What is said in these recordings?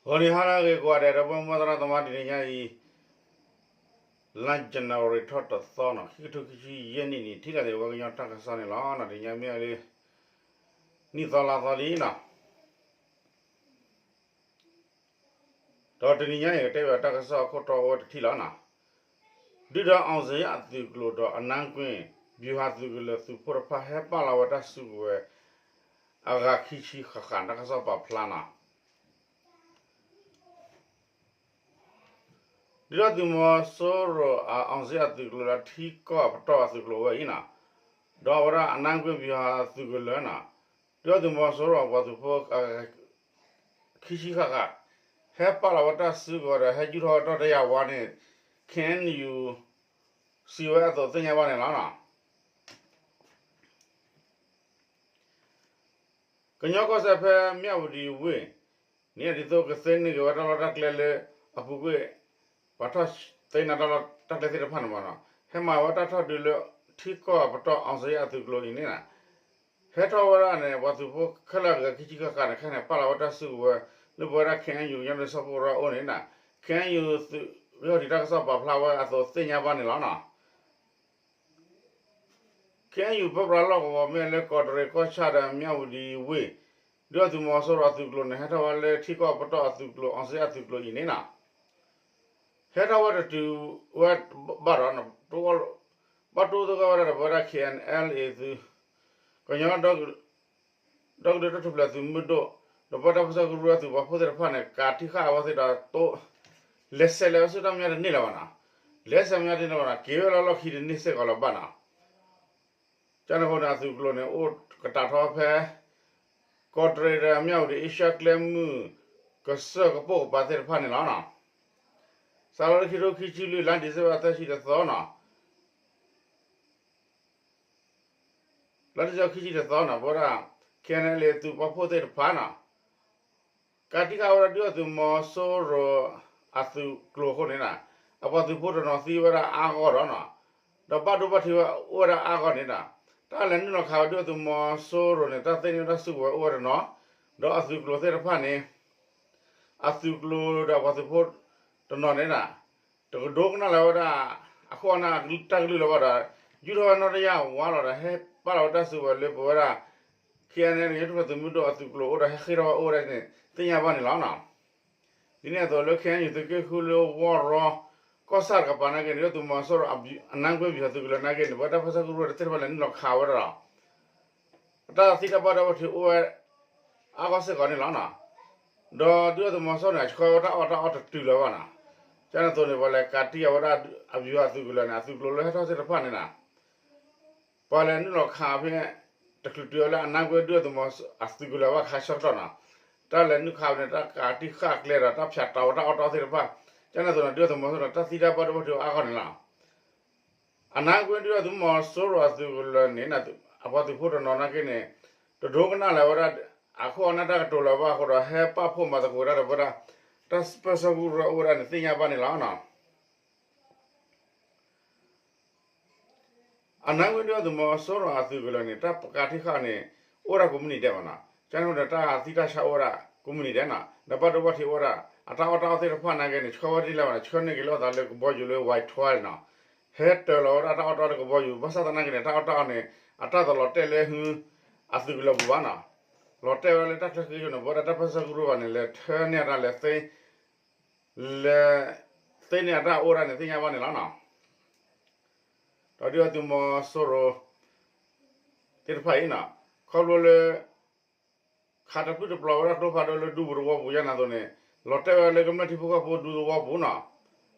ဂီၤနံၤဟါလၢအဂ့ၤကိးဂၤဒဲး ဒီပုၢ်ဝဲၢ်မုၢ်သရၣ်သမါ တနံၤညါအံၤ လါ January ထီၣ်တသီနီၤ ခံကထိခံဆံယဲၢ်နံၣ်န့ၣ် ထံၣ်လိာ်သးဝဲကညီတၢ်ကစီၣ်န့ၣ်လီၤ. တနံၤညါမ့ၢ်လၢ နံၣ်သီလါသီလံနီၤ ဒီးတနံၤညါအံၤ ကတဲဘၣ်တၢ်ကစီၣ်အခိၣ်တီအိၣ်ဝဲတထံၣ်လီၤနီၤ. ဒုၣ်ဒါ အောင်ဇေယျ အသုးကျိၤဒီး အနါကွ့ၢ် ဗျူဟာ သုးကလၢၤသုးဖိတဖၣ် ဟဲပာ်လီၤဝဲတၢ်စုကဝဲၤ အဂၤခံဆံဃၣ်ဃၣ် တၢ်ကစီၣ်ပာ်ဖျါနီၤ. ဒုၣ်ဒါသုးမီၤစိရိၤ အောင်ဇေယျ အသုးကျိၤလၢထံကီၢ်အပတီၢ်အသုးကျိၤဝဲအံၤနီၤ, ဒီးအဝဲဒၣ် အနါကွ့ၢ် ဗျူဟာ သုးကလၢၤနီၤ, ဒုၣ်ဒါသုးမီၤစိရိၤအပှၤသုးဖိ ခံဆံဃၣ်ဃၣ် ဟဲပာ်လီၤဝဲတၢ်စုကဝဲၤဒီး ဟဲယူၢ်ထီၣ်ဝဲတၢ်တယာ်ဝါန့ၣ် KNU စံးဝဲအသိးသ့ၣ်ညါဘၣ်န့ၣ်လီၤ. ကညီကီၢ်စဲၣ်ဖဲမၠၣ်ဝတံၤဝ့ၢ်န့ၣ် ဒ်သိးကသ့န့ၢ်က့ၤဝဲတၢ်လီၢ်တၢ်ကျဲလၢအပူၤကွံာ် ပှၤထီၣ်သ့န့ၢ်တၢ်လီၢ်တၢ်ကျဲသ့ၣ်တဖၣ်န့ၣ်မးနီၤ, ဟဲမၤဝဲတၢ်ထီၣ်ဒုးလၢထံကီၢ်အပတီၢ် အောင်ဇေယျ အသုးကျိၤအံၤန့ၣ်နီၤ, ဟဲထီၣ်ဝဲဒၣ်န့ၣ် ပှၤသုးဖိခဲလၢာ်အဂၤခံဆံဃၣ်ဃၣ်န့ၣ် ခဲအံၤန့ၣ် ပာ်လီၤဝဲတၢ်စုကဝဲၤ လၢပဝဲဒၣ် KNU ကညီနုၢ်စၢဖှိၣ်ကရၢအအိၣ်န့ၣ်နီၤ, KNU သုးရ့ၣ်ဟီၣ်တံၢ် တၢ်ကစီၣ်ပာ်ဖျါဝဲအသိးသ့ၣ်ညါဘၣ်န့ၣ်လီၤနီၤ. KNU ပၢပြးလီၢ်ကဝီၤမ့ၢ်လၢကီးတရံး ကီၢ်ဆၣ်ဒီးမၠၣ်ဝတံၤဝ့ၢ် ဒုၣ်ဒါသုးမီၤစိရိၤအသုးကျိၤန့ၣ် ဟဲထီၣ်ဝဲလၢထံကီၢ်ပတီၢ်အသုးကျိၤ အောင်ဇေယျ အသုးကျိၤအံၤန့ၣ်နီၤ, ဟဲထီၣ်ဝဲတတုၤဝဲဘၣ်ဒီး ဘၣ်တိသဂၢၢ်ဝဲဒၣ်ဒီးပဝဲဒၣ် KNLA သုး ကညီ ဒီကလုာ်တၢ်ထူၣ်ဖျဲးသုးမုၢ်ဒိၣ် ဒီးပဝဲတၢ်ပၢဆှၢကရူၢ်အသုးပာ်ဖှိၣ်သ့ၣ်တဖၣ်န့ၣ် ကးတံၢ်ဃာ်အဝဲသ့ၣ်ဒီး တိ လဲၤဆဲးလဲၤဝဲဆူတၢ်မဲာ်ညါတန့ၢ်လၢၤဘၣ်နီၤ, လဲၤဆဲးမဲာ်ညါတန့ၢ်လၢၤဘၣ်နီၤ, က့ၤဝဲလီၤလီၢ်ခံတန့ၢ်စ့ၢ်ကီးလၢၤဘၣ်နီၤ. ကန့ၣ်အဃိန့ၣ် အသုးကျိၤန့ၣ် အိၣ်ကတၢၢ်ထီၣ်ဖဲ ကီးတရံးဒီးမၠၣ်ဝတံၤ အ့ရှါကျဲမုၢ် ကစၢၢ်ကပိာ်ကပၤသ့ၣ်တဖၣ်န့ၣ်လီၤ. စးထီၣ်လၢခံထိခံဆံလွံၢ် လါဒံၣ်စ့ဘၢၣ် သၢဆံတသီနီၤ လါဒံၣ်စ့ဘၢၣ်ခံဆံတသီနီၤ ပဝဲဒၣ် KNLA သုးပာ်ဖှိၣ်သ့ၣ်တဖၣ်နီၤ ကးတံၢ်ဃာ်ဝဲဒၣ်ဒုၣ်ဒါသုးမီၤစိရိၤအသုးကျိၤအဃိန့ၣ်နီၤ, အပှၤသုးဖိတနီၤသံဝဲဒၣ်အါဂီၢ်ဒီးနီၤ, ဒီးဘၣ်ဒိဘၣ်ထံးဝဲအိၣ်ဝဲဒၣ်အါဂီၢ်န့ၣ်နီၤ, တၢ်လဲၤနုာ်လီၤခးဝဲဒုၣ်ဒါသုးမီၤစိရိၤန့ၣ် တၢ်သ့န့ၢ်ဝဲဒၣ်စုကဝဲၤအိၣ်ဝဲတနီၤ, ဒီးအသုးကျိၤသ့ၣ်တဖၣ်န့ၣ် အသုးကျိၤဒီးအပှၤသုးဖိတနီၤန့ၣ်နီၤ တကဒိကနၣ်လၢၤဝဲဒၣ် အခိၣ်အနၢ်တၢ်ကလုၢ်လၢၤဘၣ်ဒီး ယူၢ်ထီၣ်ဝဲနီၣ်တယာ်ဝါလီၤဒီး ဟဲပာ်လီၤဝဲတၢ်စုကဝဲၤလၢပဝဲဒၣ် KNLA ကညီတၢ်ထူၣ်ဖျဲးသုးမုၢ်ဒိၣ်အသုးကျိၤအိၣ်ဒီး ဟဲဃ့ထီၣ်ဝဲအိၣ်ဝဲဒၣ်န့ၣ် သ့ၣ်ညါဘၣ်န့ၣ်လီၤနီၤ. ဒ်န့ၣ်အသိးလၢ KNU သုးက့ဃုလၢဝီရီ ကီၢ်ဆၣ်တကပၤနာ်က့န့ၣ် ဒုၣ်ဒါသုးမီၤစိရိၤအနါကွ့ၢ် ဗျူဟာ သုးကလၢၤနာ်က့န့ၣ် ပဝဲတၢ်ပၢဆှၢကရူၢ်သ့ၣ်တဖၣ်လဲၤနုာ်လီၤခးဝဲဒၣ်ဒီး အတၢ်သံတၢ်ဘၣ်ဒိဘၣ်ထံးအိၣ်ဝဲ အါဂီၢ်စ့ၢ်ကီးန့ၣ်လီၤနီၤ. ဒီးဒုၣ်ဒါသုးမီၤစိရိၤန့ၣ် ဆှၢဝဲတၢ်အီၣ်တၢ်အီတတုၤလၢၤဘၣ်နီၤ. ကန့ၣ်အသိးန့ၣ် ပှၤလဲၤကးတံၢ်အီၤဝဲဒၣ် အ ဗျူဟာ သုးကလၢၤန့ၣ် အသုးကျိၤလၢဟဲထီၣ်သ့ၣ်တဖၣ်န့ၣ်နီၤ ပှၤလဲၤနုာ်လီၤခးဖဲ တချုးတုၤဝဲလၢအနါကွ့ၢ်ဒုၣ်ဒါသုးမီၤစိရိၤအသုးကလၢၤဘၣ်ခါဆၢကတီၢ်နီၤ, တၢ်လဲၤနုာ်ခးန့ၣ် တၢ်ကးတံၢ်ဃာ်ကျဲဒီး တၢ်ဖၠးတၢ်ဝဲတၢ်အီၣ်တၢ်အီသ့ၣ်တဖၣ်, ကန့ၣ်အသိးန့ၣ် ဒုၣ်ဒါသုးမီၤစိရိၤန့ၣ် တၢ်သံတၢ်ဘၣ်ဒိဘၣ်ထံးအါဂီၢ်န့ၣ်လီၤ. အနါကွ့ၢ်ဒုၣ်ဒါသုးမီၤစိရိၤအသုးကလၢၤန့ၣ် အပှၤသုးဖိတနီၤနာ်က့န့ၣ် တဒိကနၣ်လၢၤဝဲဒၣ် အခိၣ်အနၢ်တၢ်ကတိၤလၢၤဘၣ်အဃိဒီး ဟဲပာ်ဖှိၣ်မၤသကိးတၢ်ဒီးပဝဲဒၣ် တၢ်ပၢဆှၢကရူၢ်အိၣ်ဝဲဒၣ်န့ၣ် သ့ၣ်ညါဘၣ်န့ၣ်လီၤ. အနါကွ့ၢ်ဒုၣ်ဒါသုးမီၤစိရိၤအသုးကလၢၤန့ၣ် တၢ်ကးတံၢ်ဃာ်န့ၣ် အိၣ်ဝဲဒၣ်ကိးမုၢ်နံၤဒဲးဘၣ်နီၤ, ကန့ၣ်အဃိန့ၣ် တၢ်သံတၢ်ဆါအိၣ်ဝဲဒၣ်ကိးမုၢ်နံၤဒဲးနီၤ, ဒီးဘၣ်ဒိဘၣ်ထံးအိၣ်ဝဲဒၣ် အတၢ်အီၣ်တၢ်အီသ့ၣ်တဖၣ်နာ်က့န့ၣ် ဆှၢဝဲဒ်လဲၣ်ဘၣ်န့ၣ် ဆှၢန့ၢ်က့ၤလိာ်သးလၢကဘီယူၤလၢ ဝဲထွဲ နီၤ, ဟဲတၢၤလီၤဝဲဒၣ်တၢ်အီၣ်တၢ်အီလၢကဘီယူၤ, ဘၣ်ဆၣ်သနာ်က့န့ၣ် တၢ်အီၣ်တၢ်အီန့ၣ် အတၢ်တလီၤတဲာ်လၢဟု အသုးကလၢၤပူၤဘၣ်နီၤ, လီၤတဲာ်ဝဲလၢတၢ်ချၢဃံဆိန့ၣ် ပဝဲဒၣ်တၢ်ပၢဆှၢကရူၢ်ဘၣ်န့ၣ် လဲၤထၢန့ၢ်အတၢ်လဲၤသ့ လဲၤသ့န့ၢ်အတၢ်အိၣ်ဝဲဒၣ်န့ၣ် သ့ၣ်ညါဘၣ်န့ၣ်လီၤနီၤ. ဒီးဒုၣ်ဒါသုးမီၤစိရိၤသ့ၣ်တဖၣ်အံၤနီၤ, ခီဖျိလၢ ခးတပျုၢ်တပျီၤဝဲဒၣ်ကျိဖးဒိၣ်လၢဒူပူၤသဝီပူၤယါန့ၣ်အသိးန့ၣ်, လီၤတဲာ်ဝဲလၢကမျၢၢ်ထံဖိကီၢ်ဖိဒူသဝီပူၤနီၤ,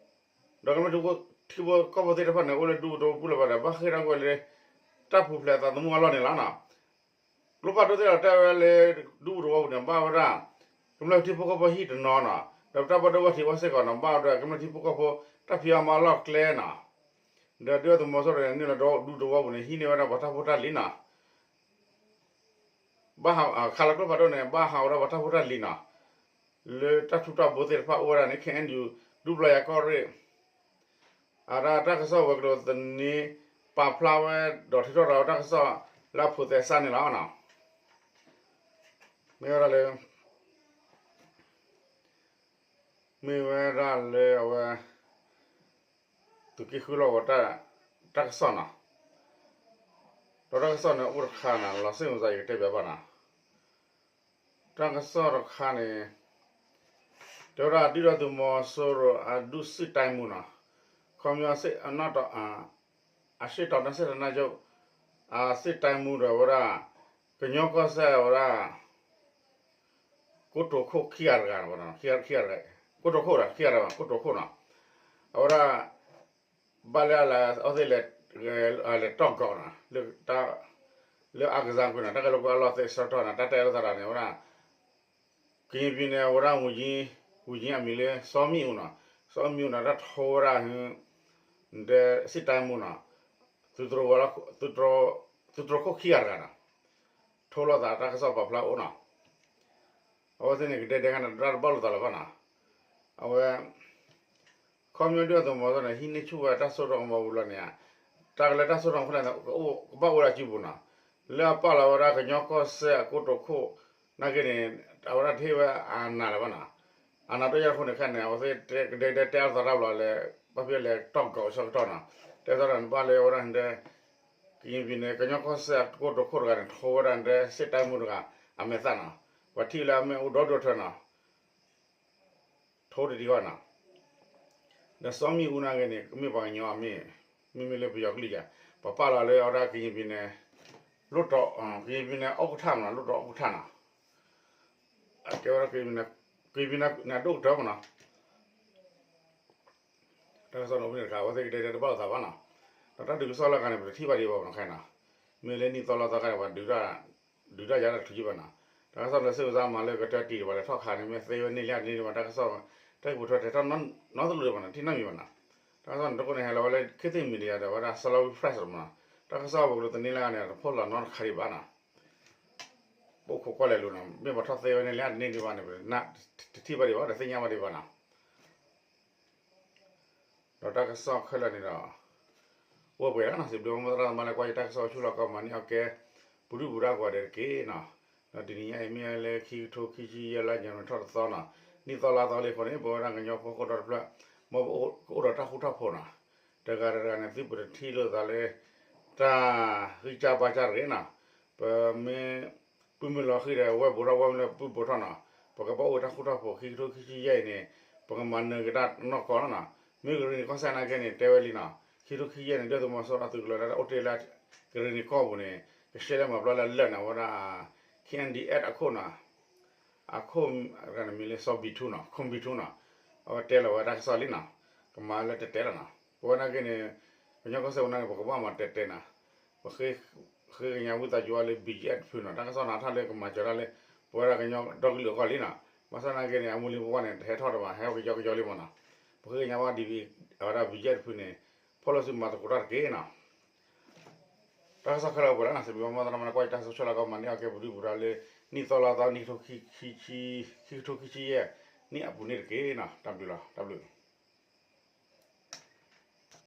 ဒီးကမျၢၢ်ထံဖိကီၢ်ဖိသ့ၣ်တဖၣ်န့ၣ် အိၣ်လၢဒူပူၤသဝီပူၤလၢၤဘၣ်ဒီး ဘၣ်ဃ့ၢ်ထီၣ်ကွံာ်လၢ တၢ်ပူၤဖျဲးသးသမူအလီၢ်န့ၣ်လီၤနီၤ. ကျိဖးဒိၣ်သ့ၣ်လီၤတဲာ်ဝဲလၢ ဒူပူၤသဝီပူၤန့ၣ် ဘၣ်ဝဲဒၣ် ကမျၢၢ်ထံဖိကီၢ်ဖိဟံၣ်တနီၤနီၤ, ဒီးတၢ်ဘၣ်ဒိဘၣ်ထံးအိၣ်စ့ၢ်ကီးနီၤ, ဘၣ်ဝဲဒၣ်ကမျၢၢ်ထံဖိကီၢ်ဖိ တၢ်ဖံးအီၣ်မၤအီၣ်လီၢ်ကျဲနီၤ, ဒီးဒုၣ်ဒါသုးမီၤစိရိၤန့ၣ် နုာ်လီၤဒူပူၤသဝီပူၤန့ၣ် ဟံးန့ၢ်ဝဲဒၣ်ပှၤတၢ်ဖိတၢ်လံၤနီၤ ဘၣ်ဟး ခးလီၤကျိဖးဒိၣ်န့ၣ် ဘၣ်ဟးဝဲဒၣ်ပှၤတၢ်ဖိတၢ်လံၤနီၤ, လၢတၢ်ထူးတၢ်ဘိသ့ၣ်တဖၣ်အိၣ်ဝဲဒၣ်န့ၣ် KNU ဒူပျီယၤကီၢ်ရ့ၣ် အတၢ်ကစီၣ်ဝဲၤကျိၤသန့ ပာ်ဖျါဝဲ ဒီးထုးထီၣ်ရၤဝဲတၢ်ကစီၣ်လၢအဖိးသဲစးန့ၣ်လီၤ. မ့ၢ်ဝဲဒၣ်လၢ က မ့ၢ်ဝဲဒၣ်လၢအဝဲ သုးက့ဃုလီၢ်ကဝီၤ တၢ်ကစီၣ်နီၤ, ဒီးတၢ်ကစီၣ်န့ၣ်အိၣ်တခါနီၤ လီၤစ့ၣ်မုာ်စၢ်ယကတဲဘၣ်ဘၣ်နီၤ, တၢ်ကစီၣ်တခါန့ၣ် တဲဝဲဒၣ်ဒုၣ်ဒါသုးမီၤစိရိၤအဒုးစစ်တိုင်းမှူးနီၤ, ခီပညီ အရှေ့တောင်တိုင်းစစ်ဌာနချုပ် အစစ်တိုင်းမှူးဒီးဝဲဒၣ် ကညီကီၢ်စဲၣ်ဝဲဒၣ် ကိတိာ်ခိၣ်ခံဂၤတဂၤ, ကိတိာ်ခိၣ်ဒီးခံဂၤတဂၤ ကိတိာ်ခိၣ်နီၤ, အဝဲဒၣ် ဘၣ်လၢအသ့ၣ်လဲၤ လဲၤတီၢ်ကီးနီၤ လၢအကစၢ်ကွံာ်နီၤ တၢ်ကဲလိာ်ကွဲအလီၢ်သ့ၣ်ဆၢကတီၢ်နီၤ တၢ်တဲလိာ်သးတၢ်န့ၣ်ဝဲဒၣ် ကရင်ပြည်နယ် ဝဲဒၣ် ဝန်ကြီး အမံၤလၢ စီၤမင်းဦးနီၤ, စီၤမင်းဦးနီၤ တၢ်ထိဝဲဒၣ် ဒီး စစ်တိုင်းမှူးနီၤ, သုးတြိၤဝဲလၢ သုးတြိၤခိၣ်ခံဂၤတဂၤနီၤ, ထိလိာ်သးတၢ်ကစီၣ်ပာ်ဖျါအိၣ်နီၤ, အဝဲသ့ၣ်န့ၣ် ကဒဲဒဲခါန့ၣ် တၢ်တဘၣ်လိာ်သးလၢၤဘၣ်နီၤ, အဝဲ ခီပညီဒုၣ်ဒါသုးမီၤစိရိၤန့ၣ် ဟံးန့ၢ်ဆူၣ်ဝဲတၢ်စိတၢ်ကမီၤပူၤလီၤန့ၣ်, တၢ်ကလၢတၢ်စိတၢ်ကမီၤဖဲလဲၣ်န့ၣ် ကဘၣ်အိၣ်ဝဲဒၣ်စုပူၤနီၤ, လၢအပာ်လီၤဝဲဒၣ်ကညီကီၢ်စဲၣ်အကိတိာ်ခိၣ် နာ်က့န့ၣ် အဝဲဒၣ်တဟ့ၣ်ဝဲအနးလၢၤဘၣ်နီၤ, အနးတအိၣ်ယါအဃိန့ၣ်ခဲန့ၣ် အဝဲသ့ၣ်ကဒဲကဒဲတဲအသးတၢ်ဘျီလၢ ဘၣ်ဖဲလဲၤတီၢ်ကီးဆၢကတီၢ်နီၤ, တဲသးတၢ်န့ၣ် ဘၣ်လၢဝဲဒၣ်ဒီး ကရင်ပြည်နယ် ကညီကီၢ်စဲၣ်အကိတိာ်ခိၣ်တဂၤန့ၣ် ထိဝဲဒၣ်ဒီး စစ်တိုင်းမှူးတဂၤ အမဲာ်သၣ်နီၤ, ပှၤထံၣ်လၢအမ့ၢ်အိၣ်ဒီဒိၣ်ထၢနီၤ ထိတဒံးဘၣ်နီၤ, ဒီးစီၤမင်းဦးနာ်က့န့ၣ် ကမ့ၢ်ပှၤကညီမ့ၢ်, မ့မ့ၢ်လၢပယီၤကလုာ်ယါ, ပှၤပာ်လီၤလၢအဝဲဒၣ်ကရင်ပြည်နယ် လွှတ်တော်, ကရင်ပြည်နယ် ဥက္ကဋ္ဌမနီၤ လွှတ်တော်ဥက္ကဋ္ဌနီၤ, အကဲဝဲဒၣ် ကရင်ပြည်နယ် အဒိၣ်ကတၢၢ်မနီၤ တၢ်ကစီၣ်န့ၣ်အိၣ်ဖဲန့ၣ်တခါ အဝဲသ့ၣ်ကဒဲကဒဲတဘၣ်လိာ်သးဘၣ်နီၤ, ဒီးတၢ်ဒုးကစီၣ်လၢအဂၤန့ၣ် ပတထံၣ်ဘၣ်ဒံးဘၣ်နီၤခဲနီၤ, မ့ၢ်လၢနံၣ်သီလါသီခါန့ၣ် ပှၤဒုးတၢ်ယၤတထူးယဘၣ်နီၤ, တၢ်ကစီၣ်လၢစ့ၢ်ကီးမၤလၢကတၢၢ်တံၢ်တဘၣ်လၢထီၣ်ခါန့ၣ် မ့ၢ်သ့ဝဲန့ၣ်လၢအတန့ၢ်ဒံးဘၣ် တၢ်ကစီၣ် တၢ်ကပူၤထီၣ်တဲထီၣ်နီတလိၤဒံးဘၣ်နီၤ ထံၣ်နီတမံၤဘၣ်နီၤ, တၢ်ကစီၣ်န့ၣ်တကိးန့ၣ် ဟဲလီၤဝဲလၢ ခေတ်သစ် Media ဒီးဝဲဒၣ် Salween Press မနီၤ, တၢ်ကစီၣ်ပကတိၤတန့ၢ်လၢအဂၤန့ၣ် တဖိးလီၤနီတခါဒံးဘၣ်နီၤ ပအိၣ်ခိးကွၢ်လဲၤလိၤနီၤ မ့ၢ်ပှၤထီၣ်သ့ဝဲန့ၣ်လၢအတန့ၢ်ဒံးဘၣ်န့ၣ် တထံၣ်ဘၣ်ဒံးဘၣ် တသ့ၣ်ညါဘၣ်ဒံးဘၣ်နီၤ, ဒီးတၢ်ကစီၣ်ခဲလၢာ်န့ၣ်ဒီး အိၣ်ပှဲၤလီၤနီၤ စံးဘျုးမိၢ်သရၣ်သမါလၢကွၢ်ယတၢ်ကစီၣ်ဆူၣ်လီၤကီၢ်မၤန့ၢ်အီၤကဲ ပူၤဒုၣ်ပူၤဒါကိးဂၤဒဲးတက့ၢ်နီၤ, ဒီးတနံၤညါအံၤမ့ၢ်လၢခံကထိခံဆံယဲၢ်လါ January ထီၣ်တသီနီၤ, နံၣ်သီလါသီလံအဃိန့ၣ် ပဝဲဒၣ်ကညီဖိကအိၣ်ဒီးတဖျၢၣ် မ်ပကအိၣ်ဒီးတၢ်ဃူတၢ်ဖိးနီၤ, တဂၤတဂၤန့ၣ် သုပတထံၣ်လိာ်သးလၢ တၢ်ဂံၢ်စၢ်ဘါစၢ်တဂ့ၤနီၤ, ပမ့ၢ် ပုၢ်မ့ၢ်လီၤဃံၤဒီး ဝဲၢ်ဘူးထီၣ် ဝဲၢ်မ့ၢ်လၢပုၢ်ဘူးထီၣ်နီၤ, ပကဘၣ်အိၣ်တၢ်ဃူတၢ်ဖိး ခံကထိခံဆံယဲၢ်အံၤန့ၣ် ပကမၤနၢၤက့ၤတၢ်နီၢ်ကီၢ်လီၤနီၤ, မ့ၢ်ကရ့ၣ်နံၤကီၢ်စဲၣ်နာ်က့န့ၣ် တဲဝဲလံနီၤ, ခံကထိခံဆံယဲၢ်န့ၣ် ဒုၣ်ဒါသုးမီၤစိရိၤအသုးကလၢၤလၢအိၣ်တ့ၢ်လၢ ကရ့ၣ်နံၤကီၢ်ပူၤန့ၣ် ကရှဲလၢမၤပျီလၢလၢာ်န့ၣ် အဝဲဒၣ် K N D F အခိၣ်နီၤ အခိၣ်မံၤလၢစီၤဘံၣ်ထူနီၤ ခိၣ်ဘံၣ်ထူနီၤ အဝဲတဲလီၤဝဲတၢ်ကစီၣ်လံနီၤ, ကမၤလၢတဲတဲလီၤနီၤ, ပဝဲနာ်က့န့ၣ် ကညီကီၢ်စဲၣ်ပူၤနာ်က့ ပကဘၣ်မၤတဲတဲနီၤ, ပဃ့ကညးဝံသးစူၤအီၤလၢ BGF တဖုနီၤ, တၢ်ကစီၣ်နီၤထီၣ်လၢကမၤစၢၤတၢ်လၢ ပဝဲဒၣ်ကညီဒီကလုာ်အဂီၢ်လံနီၤ, ဘၣ်ဆၣ်နာ်က့န့ၣ် အမူလံပဝါန့ၣ် တဟဲထီၣ်တဘၣ် ဟဲကယီကယီလံမ့ၢ်နီၤ, ပဃ့ကညးဝဲဒၣ် အဝဲဒၣ် BGF တဖုန့ၣ် ဖီၣ်လိာ်စုမၤသကိးတၢ်တက့ၢ်နီၤ တၢ်ကစီၣ်ခဲလၢာ်အိၣ်ပှဲၤလီၤနီၤ, စံးဘျုးမိၢ်သရၣ်သမါလၢကွၢ်ယတၢ်ကစီၣ်ဆူၣ်လီၤကီၢ်မၤန့ၢ်အီၤကဲပူၤဒုၣ်ပူၤဒါလၢ နံၣ်သီလါသီ နံၣ်ခံကထိခံဆံယဲၢ် နံၣ်အပူၤန့ၣ်တက့ၢ်နီၤ, တၢ်ဘျုးလီၤ တၢ်ဘျုး